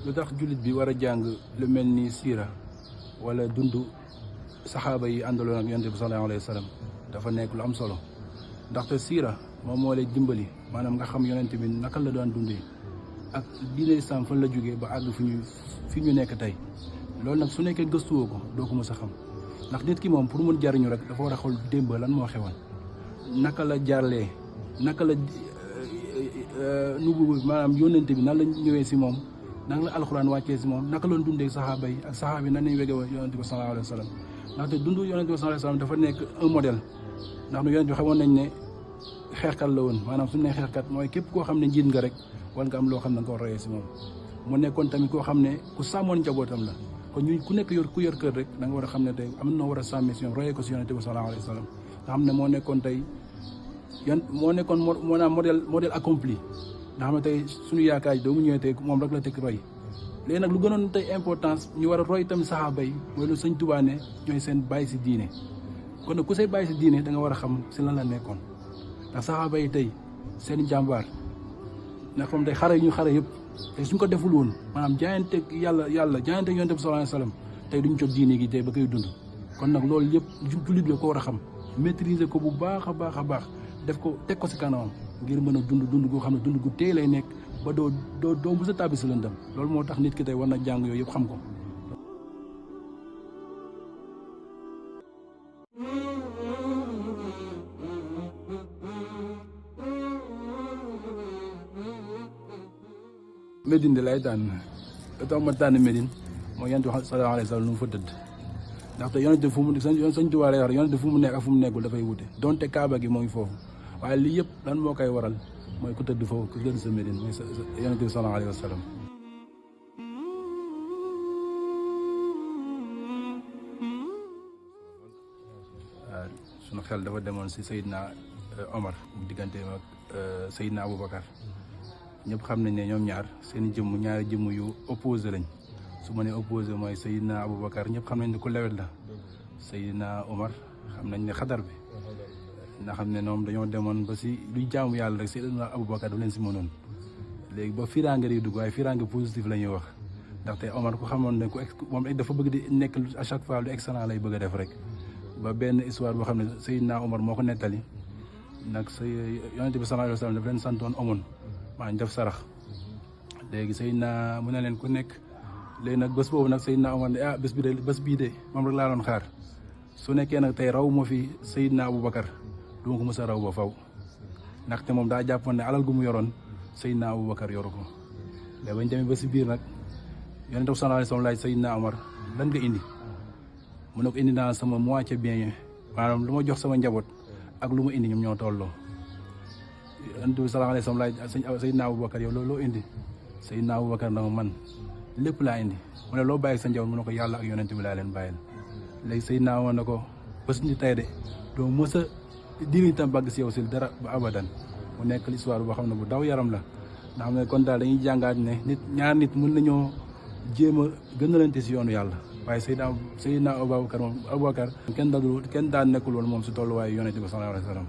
lu tax jullit bi war a jàng lu mel ni siira wala dund saxaaba yi àndaloon ak yonent bi sallallahu alayhi wa sallam dafa nekk lu am solo ndaxte siira moom moo lay dimbali maanaam nga xam yonent bi naka la doon dundee ak diine islam fan la jógee ba àgg fi ñu nekk tey loolu nag su nekkee gëstuwoo ko doo ko mës a xam ndax nit ki moom pour mun jariñu rek dafa war a xool démb lan moo xewoon naka la jaarlee naka la nubu maanaam yonent bi nan la ñëwee si moom naka la alxuraan wàccee si moom naka loon dundee saxaaba yi ak saxaaba yi nan lañ wege yonent bi sallallahu alayhi wa sallam ndaxte dundu yonent bi sallallahu alayhi wa sallam dafa nekk un modèle ndax nu yonent bi xamoon nañ ne xeexkat la woon maanaam suñu ne xeexkat mooy képp koo xam ne njiit nga rek war nga am loo xam ne nga ko royee si moom mu nekkoon tamit koo xam ne ku sàmmoon njabootam la kon ñu ku nekk ku yor kër rek da nga war a xam ne tey am na war a sàmmee si ñoom royee ko si yonent bi sallallahu alayhi wa sallam nga xam ne moo nekkoon tey moo nekkoon maanaam modèle accompli nga xam ne tey suñu yaakaar yi doomu ñëwee tey moom rek la teg roy léegi nag lu gënoon tey importance ñu war a roy tamit saxaaba yi mooy lu Sëñ Tuubaa ne ñooy seen bàyyi si diine kon nag ku say bàyyi si diine da nga war a xam si lan la nekkoon ndax saxaaba yi tey seen jàmbaar ndax comme tey xare yi ñu xare yëpp tey suñ ko deful woon maanaam jaayante yàlla jaayante yonent bi sallallahu alayhi wasallam tey duñ jot diine gi tey ba koy dund kon nag loolu yëpp jullit bi ko war a xam maîtriser ko bu baax a baax a baax def ko teg ko si kanamam ngir mën a dund goo xam ne dund gu téye lay nekk ba doo mës a tàbbi si lëndëm loolu moo tax nit ki tey war na jàng yooyu yëpp xam ko. Médine de lay tànn lu tax ma tànn Médine mooy yonent bi sallallahu alayhi wa sallam lu mu fa tëdd ndaxte yonent fu mu Sëñ Tuubaa lay wax yonent fu mu nekk ak fu mu nekkul dafay wute donte Kaaba gi moo ngi foofu waaye lii yëpp lan moo koy waral mooy ku tëdd foofu ku tëdd sa Médine mooy sa yonent bi sallallahu alayhi wa sallam. Sunu xel dafa demoon si Seydina Omar diggante ak Seydina Aboubacar ñëpp xam nañ ne ñoom ñaar seen ñaari jëmm yu opposé lañ su ma nee opposé mooy Seydina Aboubacar ñëpp xam nañ ne ku lewet la Seydina Omar xam nañ ne xadar bi nga xam ne ñoom dañoo demoon ba si luy jaamu yàlla rek Seydina Aboubacar daf leen si mënoon léegi ba firange di dugg waaye firange positif la ñuy wax ndaxte Omar ku xamoon ne moom dafa bëgg di nekk à chaque fois lu excellent lay bëgg a def rek ba benn histoire boo xam ne Seydina Omar moo ko nettali nag yonent bi sallallahu alayhi wa sallam daf leen santoon amoon maa def sarax léegi Seydina mu ne leen ku nekk léegi nag bés boobu nag Seydina Omar ne bés bii de moom rek laa doon xaar su nekkee nag tey raw moo fi Seydina Aboubacar du ma ko mës a raw ba faw ndaxte moom daa jàppoon ne alal gu mu yoroon Seydina Aboubacar yoru ko léegi bañ demee ba si biir nag yonent bi sallallahu alayhi wa sallam laaj Seydina Omar lan nga indi mu ne ko indi naa sama moitié bien maanaam lu ma jox sama njaboot ak lu ma indi ñoom ñoo tolloo yonent bi sallallahu alayhi wa sallam laaj Seydina Aboubacar yow loolu loo indi Seydina Aboubacar na man lépp laa indi mu ne loo bàyyi sa njaboot mu ne ko yàlla ak yonent bi laa leen bàyyil léegi Seydina Omar na ko bés ni tey de doo mës a diri tam bagg si yow si dara ba abadan mu nekk l'histoire boo xam ne bu daw yaram la nga xam ne kon daal dañuy jàngaat ne ñaar nit mën nañoo jéem a gënalante si yoonu yàlla waaye Seydina Aboubacar moom Aboubacar kenn daan nekkul woon moom si tolluwaayu yonent bi sallallahu alayhi wa sallam